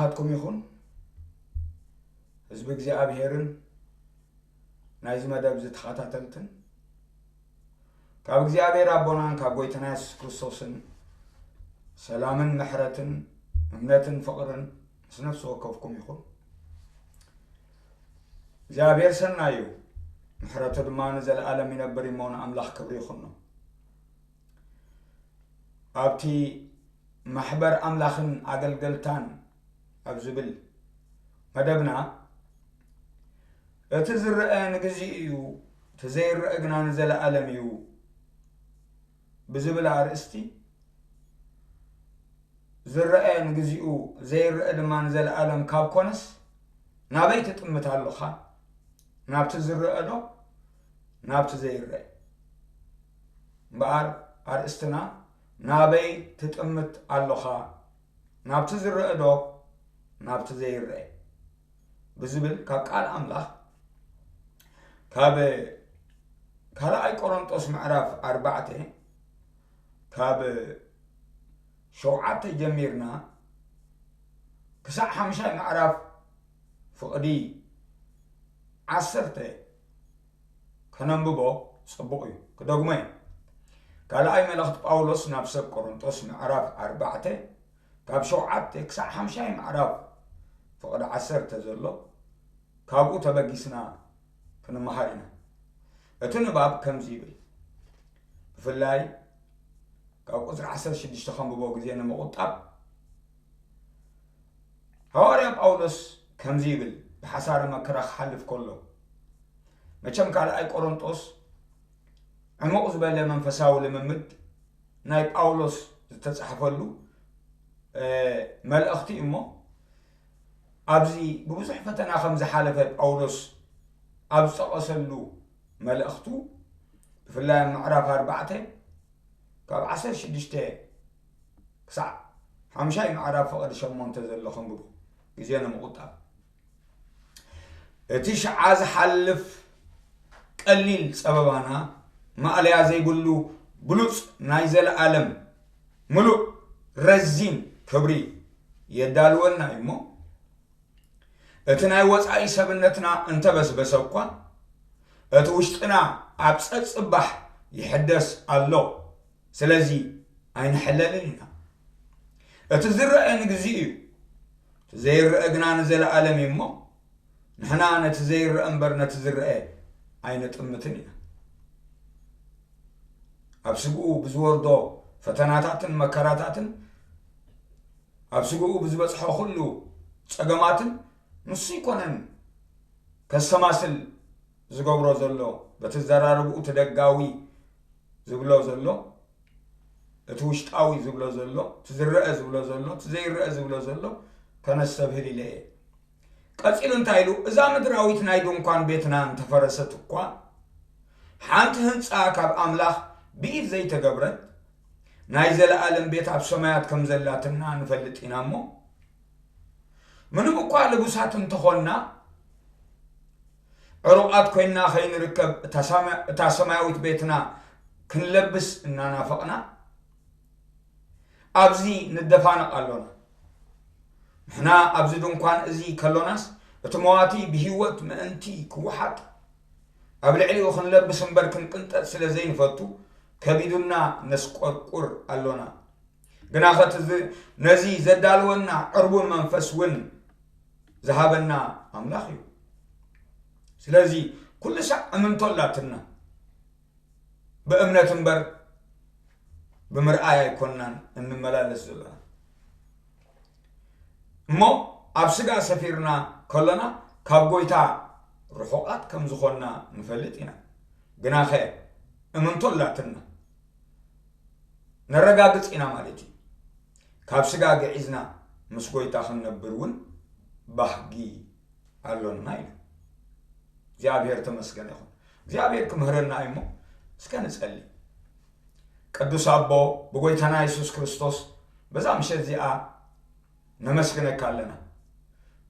ናትኩም ይኹን። ህዝቢ እግዚኣብሄርን ናይዚ መደብ እዚ ተኸታተልትን ካብ እግዚኣብሔር ኣቦናን ካብ ጎይታና የሱስ ክርስቶስን ሰላምን ምሕረትን እምነትን ፍቕርን ምስ ነፍሲ ወከፍኩም ይኹን። እግዚኣብሔር ሰናይ እዩ፣ ምሕረቱ ድማ ንዘለኣለም ይነብር እሞ ንኣምላኽ ክብሪ ይኹኖ። ኣብቲ ማሕበር ኣምላኽን ኣገልገልታን ኣብ ዝብል መደብና፣ እቲ ዝረአ ንግዚኡ እዩ፣ እቲ ዘይረአ ግና ንዘለኣለም እዩ ብዝብል ኣርእስቲ፣ ዝረአ ንግዚኡ ዘይረአ ድማ ንዘለኣለም ካብ ኮነስ፣ ናበይ ትጥምት ኣለኻ? ናብቲ ዝረአ ዶ ናብቲ ዘይረአ? እምበኣር ኣርእስትና ናበይ ትጥምት ኣለኻ? ናብቲ ዝረአ ዶ ናብቲ ዘይረአ? ብዝብል ካብ ቃል ኣምላኽ ካብ ካልኣይ ቆሮንጦስ ምዕራፍ ኣርባዕተ ካብ ሸውዓተ ጀሚርና ክሳዕ ሓምሻይ ምዕራፍ ፍቕዲ ዓሰርተ ከነንብቦ ጽቡቕ እዩ። ክደግሞ እየ። ካልኣይ መልእኽቲ ጳውሎስ ናብ ሰብ ቆሮንጦስ ምዕራፍ ኣርባዕተ ካብ ሸውዓተ ክሳዕ ሓምሻይ ምዕራፍ ፍቕዲ ዓሰርተ ዘሎ ካብኡ ተበጊስና ክንመሃር ኢና። እቲ ንባብ ከምዚ ይብል። ብፍላይ ካብ ቁጽሪ ዓሰርተ ሽዱሽተ ከንብቦ ግዜ ንምቑጣብ፣ ሃዋርያ ጳውሎስ ከምዚ ይብል፣ ብሓሳረ መከራ ክሓልፍ ከሎ፣ መቸም ካልኣይ ቆሮንጦስ ዕሙቕ ዝበለ መንፈሳዊ ልምምድ ናይ ጳውሎስ ዝተጻሕፈሉ፣ እ፣ መልእኽቲ እዩ እሞ፣ ኣብዚ ብብዙሕ ፈተና ከም ዝሓለፈ ጳውሎስ ኣብ ዝጠቐሰሉ መልእኽቱ፣ ብፍላይ ኣብ ምዕራፍ ኣርባዕተ ካብ ዓሰርተ ሽዱሽተ ክሳዕ ሓምሻይ ምዕራፍ ፍቕዲ ሸሞንተ ዘሎ ከንብቦ ግዜ ንምቑጣብ። እቲ ሽዓ ዝሓልፍ ቀሊል ጸበባና ማእለያ ዘይብሉ ብሉጽ ናይ ዘለኣለም ምሉእ ረዚን ክብሪ የዳልወልና እዩ እሞ፣ እቲ ናይ ወጻኢ ሰብነትና እንተበስበሰ እኳ፣ እቲ ውሽጥና ኣብ ጸጽባሕ ይሕደስ ኣሎ። ስለዚ ኣይንሕለልን ኢና። እቲ ዝረአ ንግዚኡ እዩ፣ እቲ ዘይረአ ግና ንዘለኣለም እዩ እሞ፣ ንሕና ነቲ ዘይረአ እምበር ነቲ ዝረአ ኣይንጥምትን ኢና። ኣብ ስግኡ ብዝወርዶ ፈተናታትን መከራታትን፣ ኣብ ስግኡ ብዝበጽሖ ኩሉ ጸገማትን፣ ንሱ ኣይኮነን ከሰማስል ዝገብሮ ዘሎ፣ በቲ ዘራርብኡ እቲ ደጋዊ ዝብሎ ዘሎ፣ እቲ ውሽጣዊ ዝብሎ ዘሎ፣ እቲ ዝረአ ዝብሎ ዘሎ፣ እቲ ዘይረአ ዝብሎ ዘሎ ከነስተብህል ኢለ እየ። ቀጺሉ እንታይ ኢሉ? እዛ ምድራዊት ናይ ድንኳን ቤትና እንተፈረሰት እኳ፣ ሓንቲ ህንጻ ካብ ኣምላኽ ብኢድ ዘይተገብረት ናይ ዘለኣለም ቤት ኣብ ሰማያት ከም ዘላትና ንፈልጥ ኢና እሞ፣ ምንም እኳ ልቡሳት እንተኾንና፣ ዕሩቓት ኮይንና ከይንርከብ እታ ሰማ-፣ እታ ሰማያዊት ቤትና ክንለብስ እናናፈቕና፣ ኣብዚ ንደፋነቕ ኣሎና። ንሕና ኣብዚ ድንኳን እዚ ከሎናስ፣ እቲ መዋቲ ብህይወት ምእንቲ ክወሓጥ፣ ኣብ ልዕሊኡ ክንለብስ እምበር ክንቅንጠጥ ስለ ዘይንፈቱ፣ ከቢዱና ነስቆርቁር ኣሎና። ግናኸ እቲ ዝ-፣ ነዚ ዘዳለወና ዕርቡን መንፈስ እውን ዝሃበና ኣምላኽ እዩ። ስለዚ ኩሉ ሳዕ እምንቶ ኣላትና። ብእምነት እምበር ብምርኣይ ኣይኮንናን እንመላለስ ዘለና። እሞ ኣብ ስጋ ሰፊርና ከሎና ካብ ጎይታ ርሑቓት ከም ዝኾንና ንፈልጥ ኢና። ግናኸ እምንቶ ኣላትና። ነረጋግጽ ኢና ማለት እዩ። ካብ ስጋ ግዒዝና ምስ ጎይታ ክንነብር እውን ባህጊ ኣሎና ኢሉ። እግዚኣብሔር ተመስገን ይኹን። እግዚኣብሔር ክምህረና እዩ እሞ እስከ ንጸሊ። ቅዱስ ኣቦ፣ ብጎይታና የሱስ ክርስቶስ በዛ ምሸት እዚኣ ነመስግነካ ኣለና።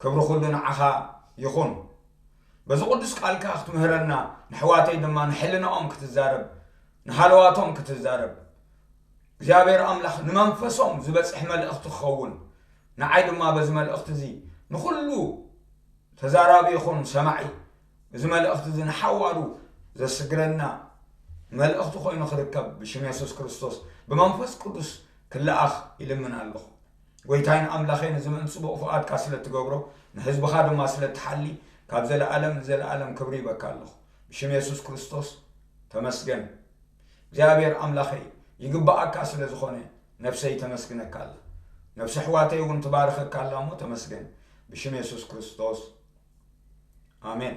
ክብሪ ኩሉ ንዓኻ ይኹን። በዚ ቅዱስ ቃልካ ክትምህረና፣ ንሕዋተይ ድማ ንሕልናኦም ክትዛረብ፣ ንሃለዋቶም ክትዛረብ፣ እግዚኣብሔር ኣምላኽ ንመንፈሶም ዝበጽሕ መልእኽቲ ክኸውን፣ ንዓይ ድማ በዚ መልእኽቲ እዚ ንኹሉ ተዛራቢ ይኹን ሰማዒ እዚ መልእኽቲ እዚ ንሓዋሩ ዘስግረና መልእኽቲ ኮይኑ ክርከብ ብሽም የሱስ ክርስቶስ ብመንፈስ ቅዱስ ክለኣኽ ይልምን ኣለኹ። ጎይታይን ኣምላኸይን እዚ ምእንቲ ጽቡቕ ፍቓድካ ስለ እትገብሮ ንህዝብኻ ድማ ስለ እትሓሊ ካብ ዘለኣለም ንዘለኣለም ክብሪ ይበካ ኣለኹ። ብሽም የሱስ ክርስቶስ ተመስገን። እግዚኣብሔር ኣምላኸይ ይግባኣካ ስለ ዝኾነ ነፍሰይ ተመስግነካ ኣላ። ነፍሲ ኣሕዋተይ እውን ትባርኸካ ኣላ እሞ ተመስገን። ብሽም የሱስ ክርስቶስ ኣሜን።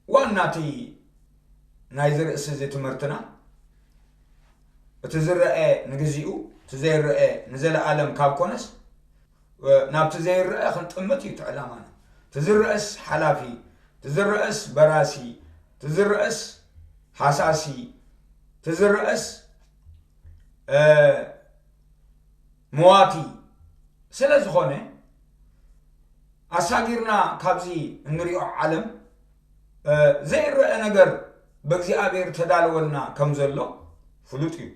ዋና እቲ ናይዚ ርእሲ እዚ ትምህርትና እቲ ዝረአ ንግዚኡ እቲ ዘይረአ ንዘለኣለም ካብ ኮነስ ናብቲ ዘይረአ ክንጥምት እዩ እቲ ዕላማና። እቲ ዝረአስ ሓላፊ፣ እቲ ዝረአስ በራሲ፣ እቲ ዝረአስ ሃሳሲ፣ እቲ ዝረአስ መዋቲ ስለ ዝኾነ ኣሳጊርና ካብዚ እንሪኦ ዓለም ዘይረአ ነገር ብእግዚኣብሔር ተዳለወልና ከም ዘሎ ፍሉጥ እዩ።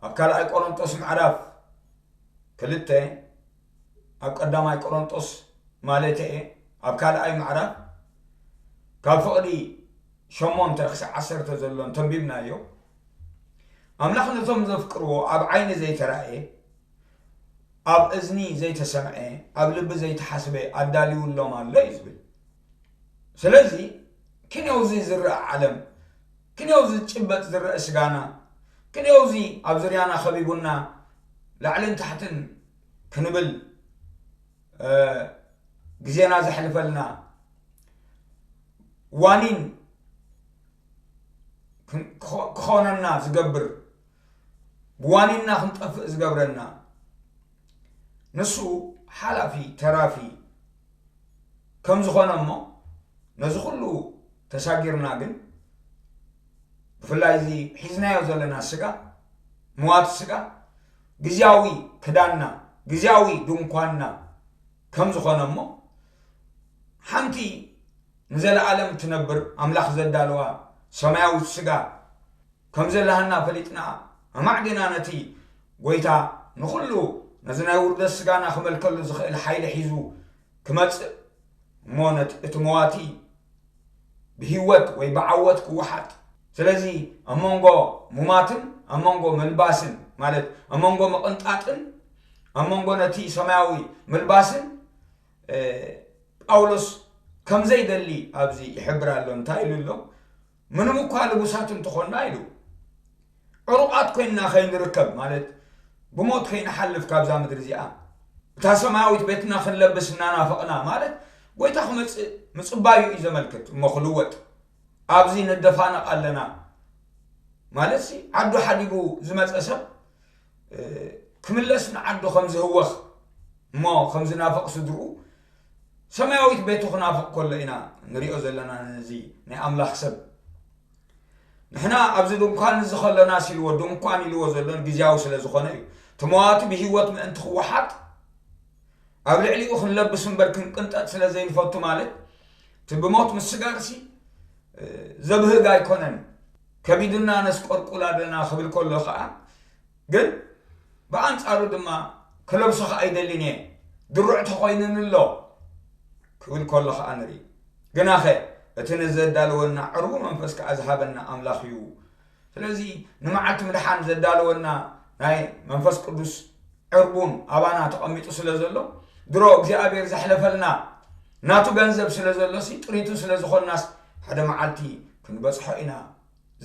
ኣብ ካልኣይ ቆሮንጦስ ምዕራፍ ክልተ ኣብ ቀዳማይ ቆሮንጦስ ማለት እየ ኣብ ካልኣይ ምዕራፍ ካብ ፍቕዲ ሸሞንተ ክሳዕ ዓሰርተ ዘሎ እንተንቢብናዮ ኣምላኽ ነቶም ዘፍቅርዎ ኣብ ዓይኒ ዘይተራእየ ኣብ እዝኒ ዘይተሰምዐ ኣብ ልቢ ዘይተሓስበ ኣዳልውሎም ኣሎ እዩ ዝብል። ስለዚ ክንዮው እዚ ዝረአ ዓለም ክንዮው እዚ ዝጭበጥ ዝረአ ስጋና ክንዮው እዚ ኣብ ዙርያና ከቢቡና ላዕልን ታሕትን ክንብል ግዜና ዘሕልፈልና ዋኒን ክኾነና ዝገብር ብዋኒንና ክንጠፍእ ዝገብረና ንሱ ሓላፊ ተራፊ ከም ዝኾነ እሞ ነዚ ኩሉ ተሳጊርና ግን ብፍላይ እዚ ሒዝናዮ ዘለና ስጋ ምዋት ስጋ ግዝያዊ ክዳንና ግዝያዊ ድንኳንና ከም ዝኾነ እሞ ሓንቲ ንዘለኣለም እትነብር ኣምላኽ ዘዳለዋ ሰማያዊት ስጋ ከም ዘለሃና ፈሊጥና ኣማዕዲና ነቲ ጎይታ ንኹሉ ነዚ ናይ ውርደት ስጋና ክመልከሉ ዝኽእል ሓይሊ ሒዙ ክመጽእ እሞ እቲ መዋቲ ብህይወት ወይ ብዓወት ክወሓጥ። ስለዚ ኣብ መንጎ ሙማትን ኣብ መንጎ ምልባስን ማለት ኣብ መንጎ ምቕንጣጥን ኣብ መንጎ ነቲ ሰማያዊ ምልባስን ጳውሎስ ከምዘይደሊ ኣብዚ ይሕብር ኣሎ። እንታይ ኢሉ ኣሎ? ምንም እኳ ልቡሳት እንተኾንና ኢሉ ዕሩቓት ኮይንና ከይንርከብ ማለት ብሞት ከይንሓልፍ ካብዛ ምድሪ እዚኣ እታ ሰማያዊት ቤትና ክንለብስ እናናፈቕና ማለት ጎይታ ክመፅእ ምፅባዩ እዩ ዘመልክት እሞ ክልወጥ ኣብዚ ንደፋነቕ ኣለና። ማለት ሲ ዓዱ ሓዲጉ ዝመፀ ሰብ ክምለስ ንዓዱ ከም ዝህወኽ እሞ ከም ዝናፍቕ ስድርኡ ሰማያዊት ቤቱ ክናፍቕ ከሎ ኢና ንሪኦ ዘለና። ነዚ ናይ ኣምላኽ ሰብ ንሕና ኣብዚ ድንኳን እዚ ከለና ሲልዎ ድንኳን ኢልዎ ዘሎ ግዜያዊ ስለ ዝኾነ እዩ። እቲ መዋቲ ብህይወት ምእንቲ ክወሓጥ ኣብ ልዕሊኡ ክንለብስ እምበር ክንቅንጠጥ ስለ ዘይንፈቱ ማለት እቲ ብሞት ምስጋርሲ ዘብህግ ኣይኮነን። ከቢድና ነስቆርቁል ኣለና ክብል ከሎ ከዓ ግን ብኣንጻሩ ድማ ክለብሶ ከዓ ኣይደልን እየ ድሩዕ ተኾይኑኒ ኣሎ ክብል ከሎ ከዓ ንርኢ። ግናኸ እቲ ንዘዳለወና ዕርቡ መንፈስ ከዓ ዝሃበና ኣምላኽ እዩ። ስለዚ ንመዓልቲ ምድሓን ዘዳለወና ናይ መንፈስ ቅዱስ ዕርቡን ኣባና ተቐሚጡ ስለ ዘሎ ድሮ እግዚኣብሔር ዘሕለፈልና ናቱ ገንዘብ ስለ ዘሎሲ ጥሪቱ ስለ ዝኾንናስ ሓደ መዓልቲ ክንበፅሖ ኢና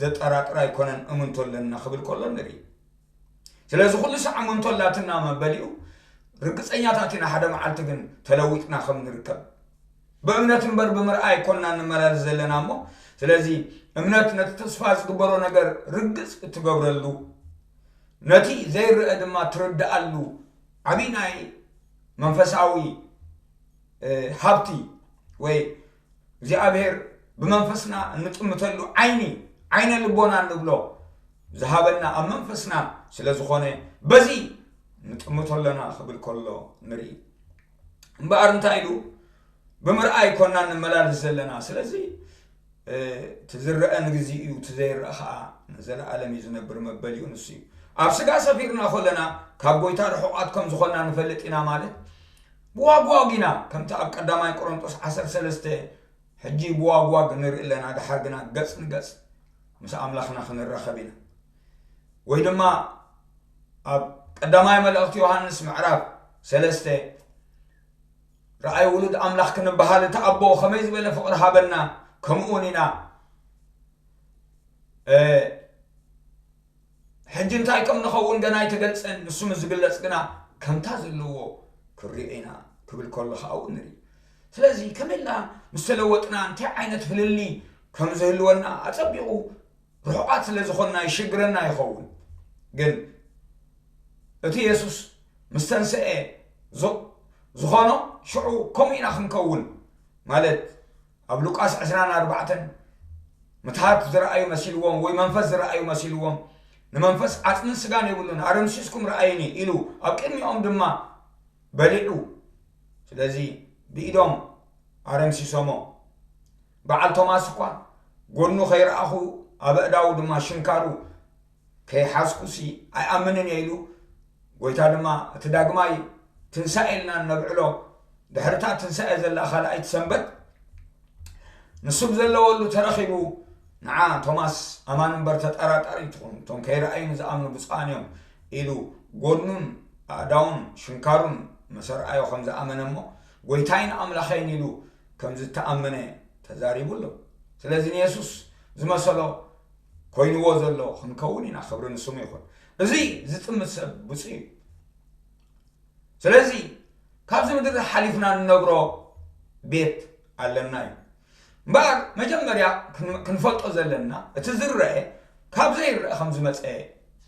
ዘጠራጥር ኣይኮነን እምንቶ ኣለና ክብል ከሎ ንርኢ። ስለዚ ኩሉ ሳዕ እምንቶ ኣላትና መበሊኡ ርግፀኛታት ኢና ሓደ መዓልቲ ግን ተለዊጥና ከም ንርከብ ብእምነት እምበር ብምርኣይ ኣይኮንና ንመላለስ ዘለና እሞ ስለዚ እምነት ነቲ ተስፋ ዝግበሮ ነገር ርግፅ እትገብረሉ ነቲ ዘይረአ ድማ ትርድኣሉ ዓብዪ ናይ መንፈሳዊ ሃብቲ ወይ እግዚኣብሔር ብመንፈስና እንጥምተሉ ዓይኒ ዓይነ ልቦና እንብሎ ዝሃበና ኣብ መንፈስና ስለ ዝኾነ በዚ ንጥምቶ ኣለና ክብል ከሎ ንርኢ። እምበኣር እንታይ ኢሉ ብምርኣይ ኮና ንመላለስ ዘለና። ስለዚ እቲ ዝረአ ንግዜኡ እዩ፣ እቲ ዘይረአ ኸዓ ንዘለኣለም እዩ ዝነብር መበሊኡ ንሱ እዩ። ኣብ ስጋ ሰፊርና ከለና ካብ ጎይታ ርሑቓት ከም ዝኾንና ንፈልጥ ኢና ማለት ብዋግዋግ ኢና። ከምቲ ኣብ ቀዳማይ ቆሮንጦስ ዓሰርተ ሰለስተ ሕጂ ብዋግዋግ ንርኢ ኣለና፣ ደሓር ግና ገጽ ንገጽ ምስ ኣምላኽና ክንራኸብ ኢና። ወይ ድማ ኣብ ቀዳማይ መልእኽቲ ዮሃንስ ምዕራፍ ሰለስተ ረኣይ ውሉድ ኣምላኽ ክንበሃል እቲ ኣቦ ከመይ ዝበለ ፍቕሪ ሃበና፣ ከምኡውን ኢና ሕጂ እንታይ ከም ንኸውን ገና ኣይተገልጸን፣ ንሱ ምስ ዝግለጽ ግና ከምታ ዘለዎ ክሪኦ ኢና ክብል ከሎ ከዓ እውን ንርኢ። ስለዚ ከመይ ኢልና ምስ ተለወጥና እንታይ ዓይነት ፍልልይ ከም ዝህልወና ኣጸቢቑ ርሑቓት ስለ ዝኾንና ይሽግረና ይኸውን። ግን እቲ የሱስ ምስ ተንስአ ዝኾኖ ሽዑ ከምኡ ኢና ክንከውን ማለት ኣብ ሉቃስ ዕስራን ኣርባዕተን ምትሃት ዝረኣዩ መሲልዎም ወይ መንፈስ ዝረኣዩ መሲልዎም ንመንፈስ ዓጽምን ስጋን የብሉን ኣረምሲስኩም ረኣዩኒ ኢሉ ኣብ ቅድሚኦም ድማ በሊዑ። ስለዚ ብኢዶም ኣረምሲሶሞ። በዓል ቶማስ እኳ ጎኑ ከይረኣኹ ኣብ ኣእዳዉ ድማ ሽንካሩ ከይሓዝኩሲ ኣይኣምንን እየ ኢሉ። ጎይታ ድማ እቲ ዳግማይ ትንሳኤ ኢልና እነብዕሎ ድሕርታ ትንሳኤ ዘላ ካልኣይቲ ሰንበት ንሱ ብዘለወሉ ተረኺቡ ንዓ ቶማስ ኣማን እምበር ተጠራጣሪ ትኹን እቶም ከይረኣዩ ንዝኣምኑ ብፁዓን እዮም ኢሉ ጎኑን ኣእዳውን ሽንካሩን መሰርኣዮ ከም ዝኣመነ እሞ ጎይታይን ኣምላኸይን ኢሉ ከም ዝተኣመነ ተዛሪቡ ኣሎ። ስለዚ ንየሱስ ዝመሰሎ ኮይንዎ ዘሎ ክንከውን ኢና። ክብሪ ንስሙ ይኹን። እዚ ዝጥምት ሰብ ብፁዕ እዩ። ስለዚ ካብዚ ምድሪ ሓሊፍና ንነብሮ ቤት ኣለና እዩ። እምበኣር መጀመርያ ክንፈልጦ ዘለና እቲ ዝረአ ካብ ዘይረአ ከም ዝመፀ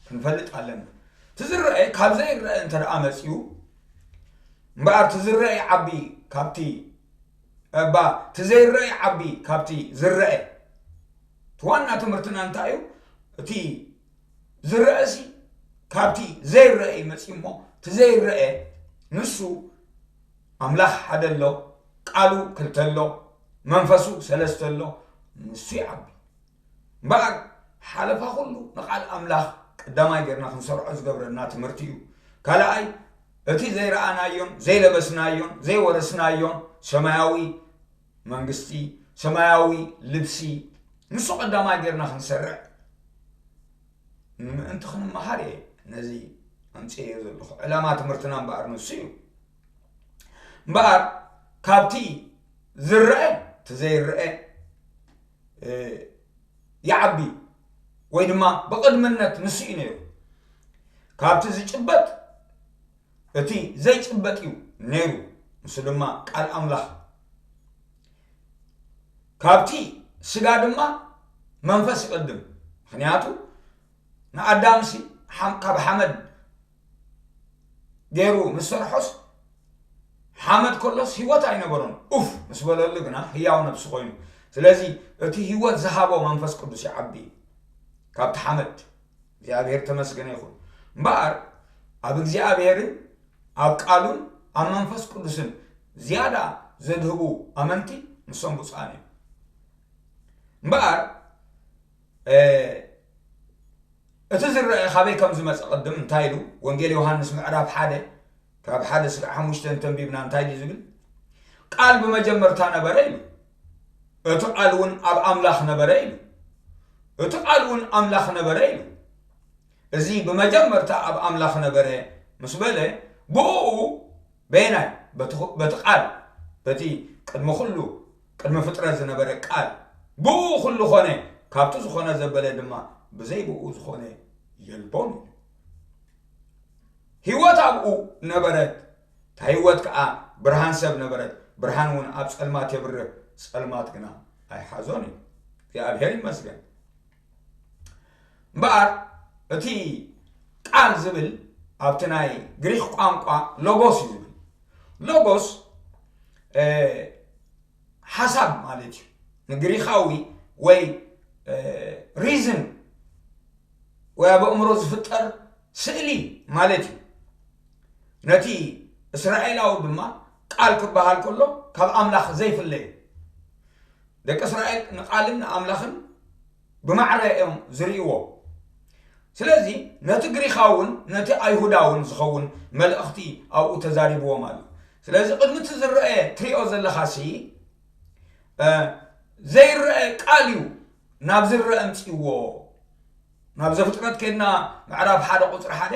ክንፈልጥ ኣለና። እቲ ዝረአ ካብ ዘይረአ እንተ ደኣ መፂኡ እምበኣር እቲ ዝረአ ይዓቢ ካብቲ እባ እቲ ዘይረአ ይዓቢ ካብቲ ዝረአ። እቲ ዋና ትምህርትና እንታይ እዩ? እቲ ዝረአሲ ካብቲ ዘይረአ ይመጽእ እሞ እቲ ዘይረአ ንሱ ኣምላኽ ሓደ ኣሎ፣ ቃሉ ክልተ ኣሎ፣ መንፈሱ ሰለስተ ኣሎ፣ ንሱ ይዓቢ። እምበኣር ሓለፋ ኩሉ ንቓል ኣምላኽ ቀዳማይ ጌርና ክንሰርዖ ዝገብረና ትምህርቲ እዩ። ካልኣይ እቲ ዘይረኣናዮን ዘይለበስናዮን ዘይወረስናዮን ሰማያዊ መንግስቲ፣ ሰማያዊ ልብሲ ንሱ ቀዳማይ ጌርና ክንሰርዕ ንምእንቲ ክንመሃር እየ ነዚ ኣምፅኤዮ ዘለኹ። ዕላማ ትምህርትና እምበኣር ንሱ እዩ። እምበኣር ካብቲ ዝረአ እቲ ዘይረአ ይዓቢ ወይ ድማ ብቕድምነት ንሱ እዩ ነይሩ። ካብቲ ዝጭበጥ እቲ ዘይጭበጥ እዩ ነይሩ፣ ንሱ ድማ ቃል ኣምላኽ። ካብቲ ስጋ ድማ መንፈስ ይቕድም። ምኽንያቱ ንኣዳምሲ ካብ ሓመድ ገይሩ ምስ ሰርሖስ ሓመድ ከሎስ ህይወት ኣይነበሮን። ኡፍ ምስ በለሉ ግና ህያው ነብሲ ኮይኑ። ስለዚ እቲ ህይወት ዝሃቦ መንፈስ ቅዱስ ይዓቢ ካብቲ ሓመድ። እግዚኣብሔር ተመስገነ ይኹን። እምበኣር ኣብ እግዚኣብሔርን ኣብ ቃሉን ኣብ መንፈስ ቅዱስን ዝያዳ ዘድህቡ ኣመንቲ ንሶም ብፁዓን እዮም። እምበኣር እቲ ዝረአ ካበይ ከም ዝመፀ ቅድም እንታይ ኢሉ? ወንጌል ዮሃንስ ምዕራፍ ሓደ ካብ ሓደ ስጋዕ ሓሙሽተ እንተንቢብና እንታይ ድዩ ዝብል? ቃል ብመጀመርታ ነበረ ኢሉ። እቲ ቃል እውን ኣብ ኣምላኽ ነበረ ኢሉ። እቲ ቃል እውን ኣምላኽ ነበረ ኢሉ። እዚ ብመጀመርታ ኣብ ኣምላኽ ነበረ ምስ በለ ብኡ በየናይ በቲ ቃል በቲ ቅድሚ ኩሉ ቅድሚ ፍጥረት ዝነበረ ቃል ብኡ ኩሉ ኾነ ካብቲ ዝኾነ ዘበለ ድማ ብዘይ ብኡ ዝኾነ የልቦን። ህይወት ኣብኡ ነበረት፣ እታ ህይወት ከዓ ብርሃን ሰብ ነበረት። ብርሃን እውን ኣብ ጸልማት የብርህ፣ ጸልማት ግና ኣይሓዞን እዩ። እግዚኣብሔር ይመስገን። እምበኣር እቲ ቃል ዝብል ኣብቲ ናይ ግሪክ ቋንቋ ሎጎስ እዩ ዝብል። ሎጎስ ሓሳብ ማለት እዩ። ንግሪኻዊ ወይ ሪዝን ወይ ኣብ ኣእምሮ ዝፍጠር ስእሊ ማለት እዩ። ነቲ እስራኤላዊ ድማ ቃል ክበሃል ከሎ ካብ ኣምላኽ ዘይፍለ እዩ። ደቂ እስራኤል ንቃልን ንኣምላኽን ብማዕረ እዮም ዝርእይዎ። ስለዚ ነቲ ግሪኻውን ነቲ ኣይሁዳውን ዝኸውን መልእኽቲ ኣብኡ ተዛሪብዎም ኣሎ። ስለዚ ቅድሚ እቲ ዝረአ ትሪኦ ዘለኻ ሲ ዘይረአ ቃል እዩ ናብ ዝረአ ኣምፅዎ። ናብ ዘፍጥረት ከድና ምዕራፍ ሓደ ቁፅሪ ሓደ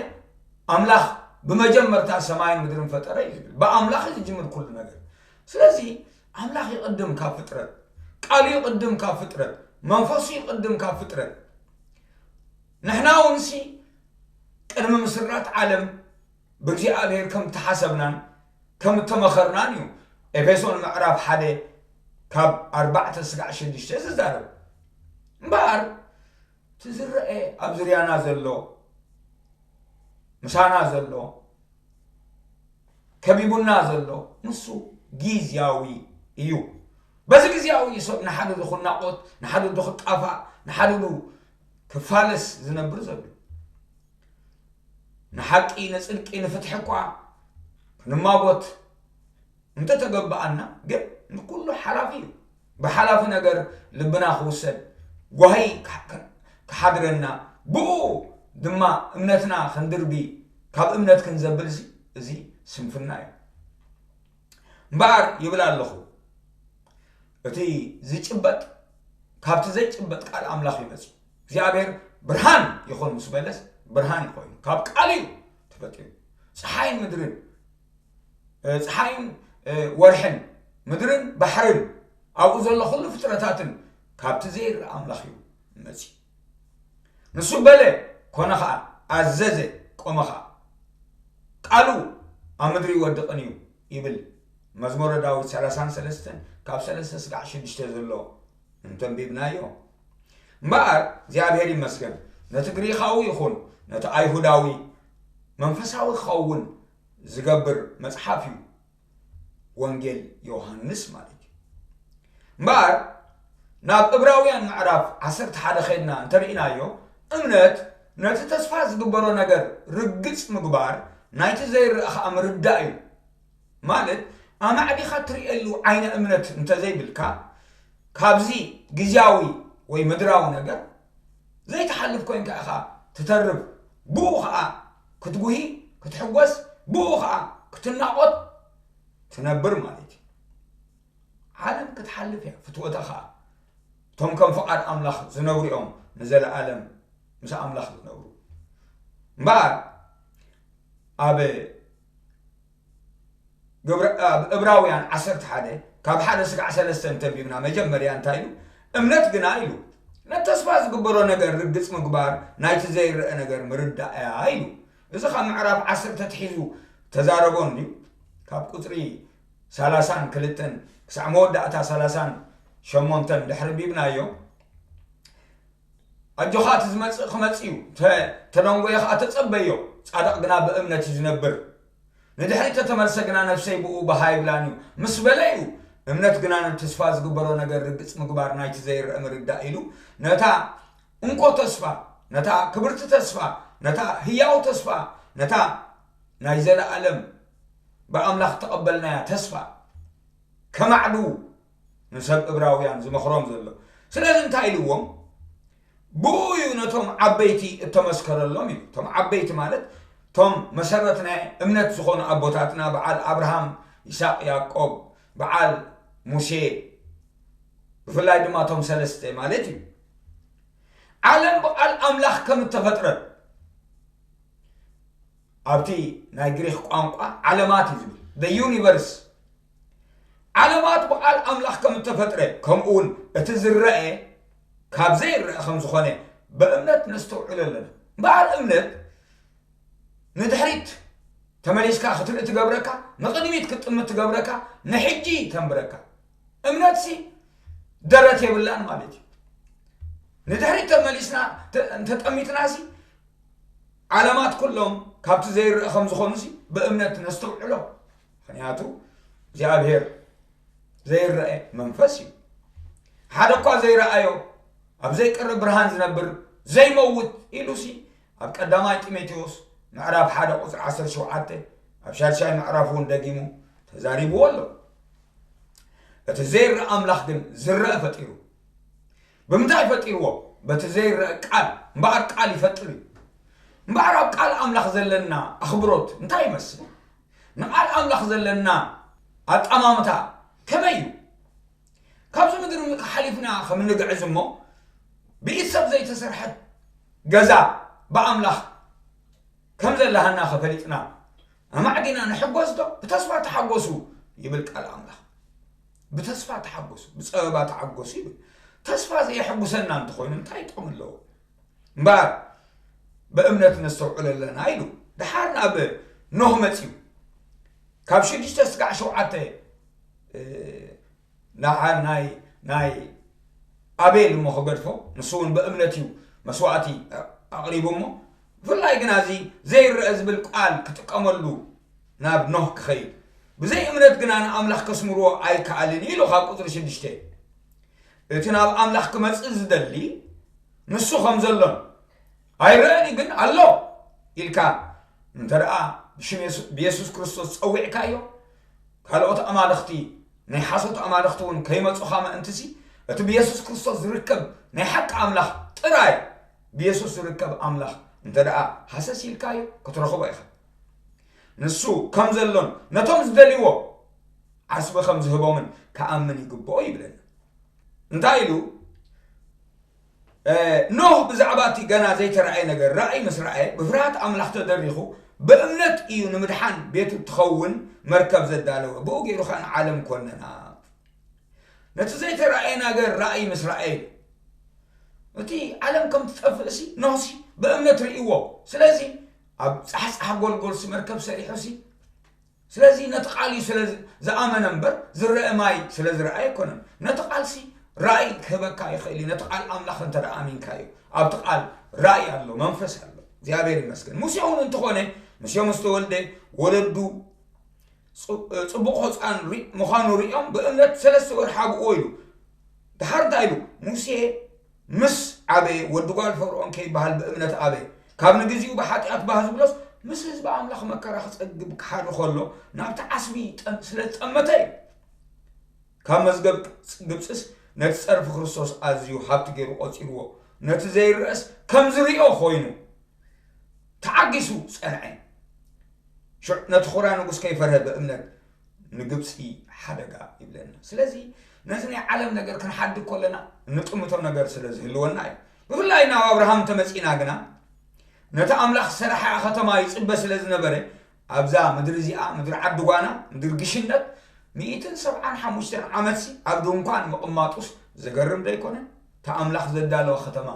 ኣምላኽ ብመጀመርታ ሰማይን ምድርን ፈጠረ እዩ ዝብል። ብኣምላኽ እዩ ዝጅምር ኩሉ ነገር። ስለዚ ኣምላኽ ይቕድም ካብ ፍጥረት፣ ቃሉ ይቕድም ካብ ፍጥረት፣ መንፈሱ ይቕድም ካብ ፍጥረት። ንሕና እውን ሲ ቅድሚ ምስራት ዓለም ብእግዚኣብሔር ከም እተሓሰብናን ከም እተመኸርናን እዩ ኤፌሶን ምዕራፍ ሓደ ካብ ኣርባዕተ ስጋዕ ሽዱሽተ ዝዛረብ። እምበኣር እቲ ዝረአ ኣብ ዙርያና ዘሎ፣ ምሳና ዘሎ፣ ከቢቡና ዘሎ ንሱ ግዝያዊ እዩ። በዚ ግዝያዊ እዩ ሰብ ንሓድዱ ክናቖት፣ ንሓድዱ ክጣፋእ፣ ንሓድዱ ክፋለስ ዝነብር ዘሎ። ንሓቂ፣ ንጽድቂ፣ ንፍትሒ እኳ ክንማጎት እንተተገበኣና ግን ንኩሉ ሓላፊ እዩ። ብሓላፊ ነገር ልብና ክውሰድ ጓሂ ክሓድረና፣ ብኡ ድማ እምነትና ክንድርቢ፣ ካብ እምነት ክንዘብል እዚ እዚ ስንፍና እዩ። እምበኣር ይብል ኣለኹ፣ እቲ ዝጭበጥ ካብቲ ዘይጭበጥ ቃል ኣምላኽ ይመጽእ። እግዚኣብሔር ብርሃን ይኹን ምስ በለስ ብርሃን ይኮይኑ ካብ ቃል እዩ ተፈጢሩ። ፀሓይን ምድርን ፀሓይን ወርሕን ምድርን ባሕርን ኣብኡ ዘሎ ኩሉ ፍጥረታትን ካብቲ ዘይርእ ኣምላኽ እዩ መጺኡ። ንሱ በለ፣ ኮነ ኸዓ፣ ኣዘዘ፣ ቆመ ኸዓ። ቃሉ ኣብ ምድሪ ይወድቕን እዩ ይብል መዝሙረ ዳዊት ሰላሳን ሰለስተን ካብ ሰለስተ ስጋዕ ሽዱሽተ ዘሎ እንተንቢብናዮ። እምበኣር እግዚኣብሔር ይመስገን፣ ነቲ ግሪኻዊ ይኹን ነቲ ኣይሁዳዊ መንፈሳዊ ክኸውን ዝገብር መጽሓፍ እዩ ወንጌል ዮሃንስ ማለት እዩ። እምበኣር ናብ እብራውያን ምዕራፍ ዓሰርተ ሓደ ኸድና እንተርኢናዮ፣ እምነት ነቲ ተስፋ ዝግበሮ ነገር ርግጽ ምግባር፣ ናይቲ ዘይረአ ኸኣ ምርዳእ እዩ። ማለት ኣማዕዲኻ ትርእየሉ ዓይነ እምነት እንተዘይብልካ፣ ካብዚ ግዝያዊ ወይ ምድራዊ ነገር ዘይትሓልፍ ኮይንካ ኢኻ ትተርፍ። ብኡ ኸኣ ክትጉሂ፣ ክትሕጎስ፣ ብኡ ኸኣ ክትናቖት ትነብር ማለት እዩ። ዓለም ክትሓልፍ እያ፣ ፍትወታ ኸኣ። እቶም ከም ፍቓድ ኣምላኽ ዝነብሩ እዮም ንዘለኣለም ምስ ኣምላኽ ዝነብሩ። እምበኣር ኣብ ግብረ-፣ ኣብ እብራውያን ዓሰርተ ሓደ ካብ ሓደ ስጋዕ ሰለስተ እንተንቢብና መጀመርያ እንታይ ኢሉ? እምነት ግና ኢሉ ነቲ ተስፋ ዝግበሮ ነገር ርግጽ ምግባር ናይቲ ዘይረአ ነገር ምርዳእ እያ ኢሉ። እዚ ካብ ምዕራፍ ዓሰርተ ተትሒዙ ተዛረቦ እንድዩ። ካብ ቁጽሪ ሰላሳን ክልተን ክሳዕ መወዳእታ ሰላሳን ሸሞንተን ድሕሪ ቢብናዮ፣ ኣጆኻ እቲ ዝመጽእ ክመጽእ እዩ፣ ተ-፣ ተደንጎየ ኸኣ ተጸበዮ። ጻድቕ ግና ብእምነት እዩ ዝነብር። ንድሕሪት ተተመልሰ ግና ነፍሰይ ብኡ በሃ ይብላን እዩ ምስ በለ እዩ። እምነት ግና ነቲ ተስፋ ዝግበሮ ነገር ርግጽ ምግባር ናይቲ ዘይረአ ምርዳእ ኢሉ ነታ እንኮ ተስፋ፣ ነታ ክብርቲ ተስፋ፣ ነታ ህያው ተስፋ፣ ነታ ናይ ዘለኣለም ብኣምላኽ ተቐበልናያ ተስፋ ከማዕዱ ንሰብ እብራውያን ዝመኽሮም ዘሎ። ስለዚ እንታይ ኢልዎም? ብኡ እዩ ነቶም ዓበይቲ እተመስከረሎም እዩ። እቶም ዓበይቲ ማለት እቶም መሰረት ናይ እምነት ዝኾኑ ኣቦታትና፣ በዓል ኣብርሃም፣ ይስሐቅ፣ ያዕቆብ፣ በዓል ሙሴ፣ ብፍላይ ድማ እቶም ሰለስተ ማለት እዩ። ዓለም ብቓል ኣምላኽ ከም እተፈጥረት ኣብቲ ናይ ግሪኽ ቋንቋ ዓለማት እዩ ዝብል። The universe። ዓለማት ብቓል ኣምላኽ ከም እተፈጥረ፣ ከምኡ እውን እቲ ዝረአ ካብ ዘይረአ ከም ዝኾነ ብእምነት ነስተውዕሎ ኣለና። እምበኣር እምነት ንድሕሪት ተመሊስካ ክትርኢ ትገብረካ፣ ንቕድሚት ክትጥምት ትገብረካ፣ ንሕጂ ተንብረካ። እምነትሲ ደረት የብላን ማለት እዩ። ንድሕሪት ተመሊስና ተ-፣ እንተጠሚትናሲ ዓለማት ኩሎም ካብቲ ዘይረአ ከም ዝኾኑሲ ብእምነት ነስተውዕሎ። ምኽንያቱ እግዚኣብሔር ዘይረአ መንፈስ እዩ። ሓደ እኳ ዘይረኣዮ ኣብ ዘይቀርብ ብርሃን ዝነብር ዘይመውት ኢሉሲ ኣብ ቀዳማይ ጢሞቴዎስ ምዕራፍ ሓደ ቁጽሪ ዓሰርተ ሸውዓተ ኣብ ሻድሻይ ምዕራፍ እውን ደጊሙ ተዛሪብዎ ኣሎ። እቲ ዘይረአ ኣምላኽ ግን ዝረአ ፈጢሩ። ብምንታይ ፈጢርዎ? በቲ ዘይረአ ቃል። እምበኣር ቃል ይፈጥር እዩ። እምበኣር ኣብ ቃል ኣምላኽ ዘለና ኣኽብሮት እንታይ ይመስል? ንቓል ኣምላኽ ዘለና ኣጠማምታ ከመይ እዩ? ካብዚ ምድሪ ሓሊፍና ከም እንግዕዝ እሞ ብኢድ ሰብ ዘይተሰርሐት ገዛ ብኣምላኽ ከም ዘለሃና ከፈሊጥና ኣማዕዲና ንሕጎስ ዶ? ብተስፋ ተሓጎሱ ይብል ቃል ኣምላኽ። ብተስፋ ተሓጎሱ፣ ብጸበባ ተሓጎሱ ይብል። ተስፋ ዘየሐጉሰና እንተኾይኑ እንታይ ጥቕሚ ኣለዎ? እምበኣር ብእምነት ነስተውዕሎ ኣለና ኢሉ። ደሓር ናብ ኖህ መጺኡ። ካብ ሽዱሽተ ስጋዕ ሸውዓተ፣ እ፣ ደሓር ናይ ናይ ኣቤል እሞ ክገድፎ፣ ንሱ እውን ብእምነት እዩ መስዋእቲ ኣቕሪቡ እሞ፣ ብፍላይ ግና እዚ ዘይረአ ዝብል ቃል ክጥቀመሉ ናብ ኖህ ክኸይድ፣ ብዘይ እምነት ግና ንኣምላኽ ከስምርዎ ኣይከኣልን ኢሉ ካብ ቁጽሪ ሽዱሽተ። እቲ ናብ ኣምላኽ ክመጽእ ዝደሊ ንሱ ከም ዘሎን ኣይረአን እዩ ግን ኣሎ ኢልካ እንተ ደኣ ብሽም የሱ-፣ ብየሱስ ክርስቶስ ጸዊዕካዮ፣ ካልኦት ኣማልኽቲ፣ ናይ ሓሶት ኣማልኽቲ እውን ከይመጹኻ ምእንትሲ፣ እቲ ብየሱስ ክርስቶስ ዝርከብ ናይ ሓቂ ኣምላኽ ጥራይ፣ ብየሱስ ዝርከብ ኣምላኽ እንተ ደኣ ሃሰስ ኢልካዮ፣ ክትረኽቦ ኢኻ። ንሱ ከም ዘሎን ነቶም ዝደልይዎ ዓስቢ ከም ዝህቦምን ክኣምን ይግብኦ ይብለና። እንታይ ኢሉ? እ፣ ኖህ ብዛዕባ እቲ ገና ዘይተራእየ ነገር ራእይ ምስ ረኣየ፣ ብፍርሃት ኣምላኽ ተደሪኹ፣ ብእምነት እዩ ንምድሓን ቤቱ እትኸውን መርከብ ዘዳለወ። ብኡ ገይሩ ኸኣ ንዓለም ኮነና። ነቲ ዘይተራእየ ነገር ራእይ ምስ ረኣየ፣ እቲ ዓለም ከም ትጠፍእሲ ኖህሲ ብእምነት ርእይዎ። ስለዚ ኣብ ጻሕጻሕ ጎልጎልሲ መርከብ ሰሪሑሲ፣ ስለዚ ነቲ ቃል እዩ ስለ ዝ-፣ ዝኣመነ እምበር ዝረአ ማይ ስለ ዝረኣየ ኣይኮነን። ነቲ ቃልሲ ራእይ ክህበካ ይኽእል እዩ። ነቲ ቃል ኣምላኽ እንተ ደኣ ኣሚንካዮ፣ ኣብቲ ቃል ራእይ ኣሎ፣ መንፈስ ኣሎ። እግዚኣብሔር ይመስገን። ሙሴ እውን እንተኾነ፣ ሙሴ ምስ ተወልደ፣ ወለዱ ጽ-፣ ጽቡቕ ህጻን ሪ-፣ ምዃኑ ሪኦም፣ ብእምነት ሰለስተ ወርሒ ኣብእዎ ኢሉ። ድሓር እንታይ ኢሉ? ሙሴ ምስ ዓበየ፣ ወዲ ጓል ፈርኦን ከይበሃል ብእምነት ኣበየ። ካብ ንግዚኡ ብሓጢኣት ባህ ዝብሎስ፣ ምስ ህዝቢ ኣምላኽ መከራ ክጸግብ ክሓሪ ከሎ፣ ናብቲ ዓስቢ ጠም-፣ ስለ ዝጠመተ እዩ። ካብ መዝገብ ግብጽስ ነቲ ጸርፊ ክርስቶስ ኣዝዩ ሃብቲ ገይሩ ቆጺርዎ፣ ነቲ ዘይረኣስ ከም ዝሪኦ ኮይኑ ተዓጊሱ ጸንዐ። ሽዑ ነቲ ኹራ ንጉስ ከይፈርሀ ብእምነት ንግብጺ ሓደጋ ይብለና። ስለዚ ነዚ ናይ ዓለም ነገር ክንሓድግ ከለና እንጥምቶ ነገር ስለ ዝህልወና እዩ። ብፍላይ ናብ ኣብርሃም እንተመጺእና ግና ነቲ ኣምላኽ ዝሰርሓ ከተማ ይጽበ ስለ ዝነበረ ኣብዛ ምድሪ እዚኣ፣ ምድሪ ዓዲ ጓና፣ ምድሪ ግሽነት፣ ሚእትን ሰብዓን ሓሙሽተን ዓመትሲ ኣብ ድንኳን ምቕማጡስ ዘገርም ዶ ኣይኮነን? እታ ኣምላኽ ዘዳለዋ ከተማ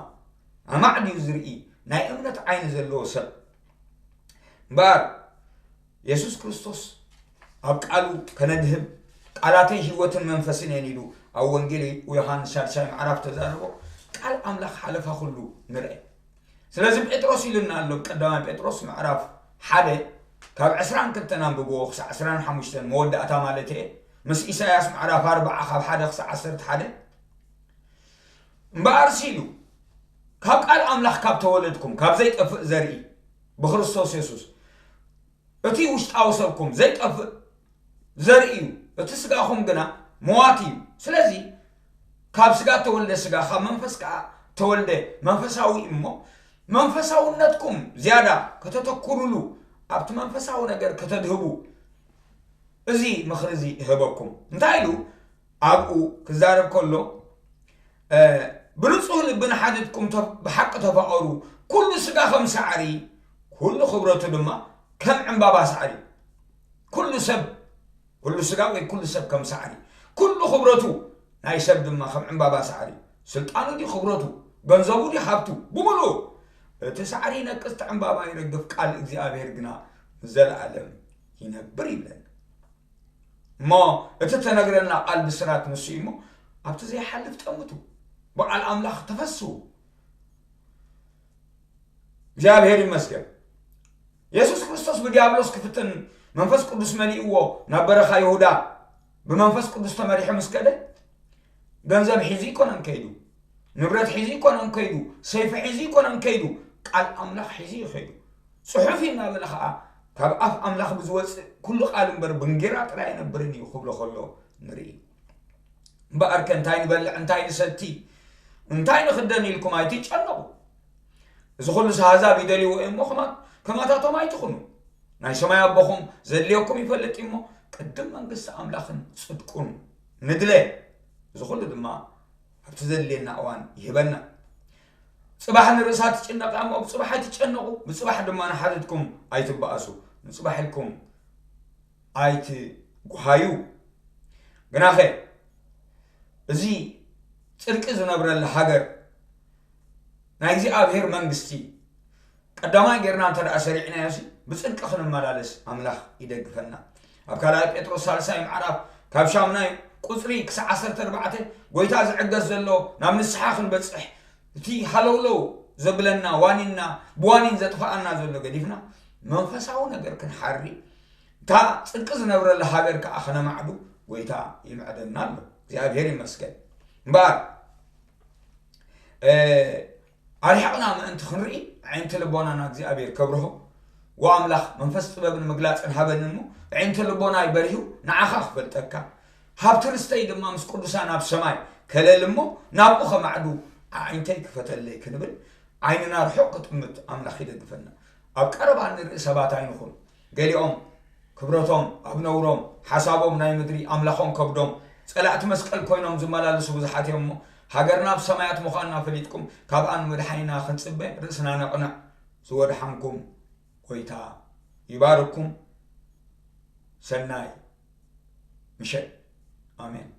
ኣማዕድዩ ዝርኢ ናይ እምነት ዓይኒ ዘለዎ ሰብ እምበኣር የሱስ ክርስቶስ ኣብ ቃሉ ከነድህብ ቃላተይ ህይወትን መንፈስን እየን ኢሉ ኣብ ወንጌል ዮሃንስ ሻድሻይ ምዕራፍ ተዛረቦ። ቃል ኣምላኽ ሓለፋ ኩሉ ንርአ። ስለዚ ጴጥሮስ ኢሉና ኣሎ፣ ቀዳማይ ጴጥሮስ ምዕራፍ ሓደ ካብ ዕስራን ክልተን ኣንብብዎ ክሳዕ ዕስራን ሓሙሽተን መወዳእታ ማለት እየ። ምስ ኢሳያስ ምዕራፍ ኣርባዓ ካብ ሓደ ክሳዕ ዓሰርተ ሓደ። እምበኣርሲ ኢሉ፣ ካብ ቃል ኣምላኽ ካብ ተወለድኩም፣ ካብ ዘይጠፍእ ዘርኢ ብክርስቶስ የሱስ፣ እቲ ውሽጣዊ ሰብኩም ዘይጠፍእ ዘርኢ እዩ፣ እቲ ስጋኹም ግና መዋቲ እዩ። ስለዚ ካብ ስጋ ተወልደ ስጋ፣ ካብ መንፈስ ከኣ ተወልደ መንፈሳዊ እዩ እሞ፣ መንፈሳውነትኩም ዝያዳ ከተተኩሩሉ፣ ኣብቲ መንፈሳዊ ነገር ከተድህቡ፣ እዚ ምኽሪ እዚ እህበኩም። እንታይ ኢሉ? ኣብኡ ክዛረብ ከሎ፣ እ፣ "ብንጹህ ልቢ ንሓድሕድኩም ተ-፣ ብሓቂ ተፋቐሩ። ኩሉ ስጋ ከም ሳዕሪ፣ ኩሉ ክብረቱ ድማ ከም ዕምባባ ሳዕሪ። ኩሉ ሰብ፣ ኩሉ ስጋ ወይ ኩሉ ሰብ ከም ሳዕሪ፣ ኩሉ ክብረቱ ናይ ሰብ ድማ ከም ዕምባባ ሳዕሪ። ስልጣኑ ድዩ ክብረቱ፣ ገንዘቡ ድዩ ሃብቱ፣ ብምሉኡ እቲ ሳዕሪ ይነቅጽ፣ እቲ ዕምባባ ይረግፍ፣ ቃል እግዚኣብሔር ግና ንዘለኣለም ይነብር" ይብለና። እሞ እቲ ተነግረና ቃል ብስራት ንሱ እዩ እሞ፣ ኣብቲ ዘይሓልፍ ጠምቱ፣ ብቃል ኣምላኽ ተፈስሑ። እግዚኣብሔር ይመስገን። የሱስ ክርስቶስ ብዲያብሎስ ክፍትን መንፈስ ቅዱስ መሊእዎ ናብ በረኻ ይሁዳ ብመንፈስ ቅዱስ ተመሪሑ ምስ ከደ፣ ገንዘብ ሒዙ ይኮነን ከይዱ፣ ንብረት ሒዙ ይኮነን ከይዱ፣ ሰይፊ ሒዙ ይኮነን ከይዱ፣ ቃል ኣምላኽ ሒዙ እዩ ከይዱ። ጽሑፍ እዩ እናበለ ኸኣ፣ ካብ ኣፍ ኣምላኽ ብዝወጽእ ኩሉ ቃል እምበር ብእንጌራ ጥራይ ኣይነብርን እዩ ክብሎ ከሎ ንርኢ። እምበኣርከ እንታይ ንበልዕ፣ እንታይ ንሰቲ፣ እንታይ ንኽደን ኢልኩም ኣይትጨነቑ። እዚ ኩሉስ ኣህዛብ ይደልይዎ እዮም እሞ ከማ-፣ ከማታቶም ኣይትኹኑ። ናይ ሰማይ ኣቦኹም ዘድልየኩም ይፈልጥ እዩ እሞ ቅድም መንግስቲ ኣምላኽን ጽድቁን ንድለ። እዚ ኩሉ ድማ ኣብቲ ዘድልየና እዋን ይህበና። ጽባሕ ንርእሳ ትጭነቕ እያ እሞ ብጽባሕ ኣይትጨነቑ፣ ብጽባሕ ድማ ንሓትትኩም ኣይትበኣሱ። ንጽባሕ ኢልኩም ኣይትጉሃዩ። ግናኸ እዚ ጽድቂ ዝነብረላ ሃገር ናይ እግዚኣብሔር መንግስቲ ቀዳማይ ጌርና እንተ ደኣ ሰሪዕናዮሲ ብጽድቂ ክንመላለስ ኣምላኽ ይደግፈና። ኣብ ካልኣይ ጴጥሮስ ሳልሳይ ምዕራፍ ካብ ሻምናይ ቁጽሪ ክሳዕ ዓሰርተ ኣርባዕተ ጎይታ ዝዕገስ ዘሎ ናብ ንስሓ ክንበጽሕ እቲ ሃለውለው ዘብለና ዋኒንና ብዋኒን ዘጥፍኣና ዘሎ ገዲፍና መንፈሳዊ ነገር ክንሓሪ እታ ጽድቂ ዝነብረላ ሃገር ከኣ ክነማዕዱ ጎይታ ይምዕደና ኣሎ። እግዚኣብሔር ይመስገን። እምበኣር ኣርሒቕና ምእንቲ ክንርኢ ኣዒንቲ ልቦናና እግዚኣብሔር ከብርሆ ወኣምላኽ መንፈስ ጥበብን ምግላጽን ሃበኒ እሞ ኣዒንቲ ልቦናይ በሪሁ ንዓኻ ክፈልጠካ ሃብቲ ርስተይ ድማ ምስ ቅዱሳን ኣብ ሰማይ ከለል እሞ ናብኡ ከማዕዱ ኣዒንተይ ክፈተለይ ክንብል ዓይንና ርሑቕ ክጥምት ኣምላኽ ይደግፈና። ኣብ ቀረባ እንርኢ ሰባት ኣይንኹን። ገሊኦም ክብረቶም ኣብ ነውሮም ሓሳቦም ናይ ምድሪ ኣምላኾም ከብዶም ጸላእቲ መስቀል ኮይኖም ዝመላለሱ ብዙሓት እዮም እሞ ሃገርና ኣብ ሰማያት ምዃንና ፈሊጥኩም ካብኣ ንመድሓኒና ክንጽበ ርእስና ነቕንዕ። ዝወድሓንኩም ጎይታ ይባርኩም። ሰናይ ምሸት። ኣሜን።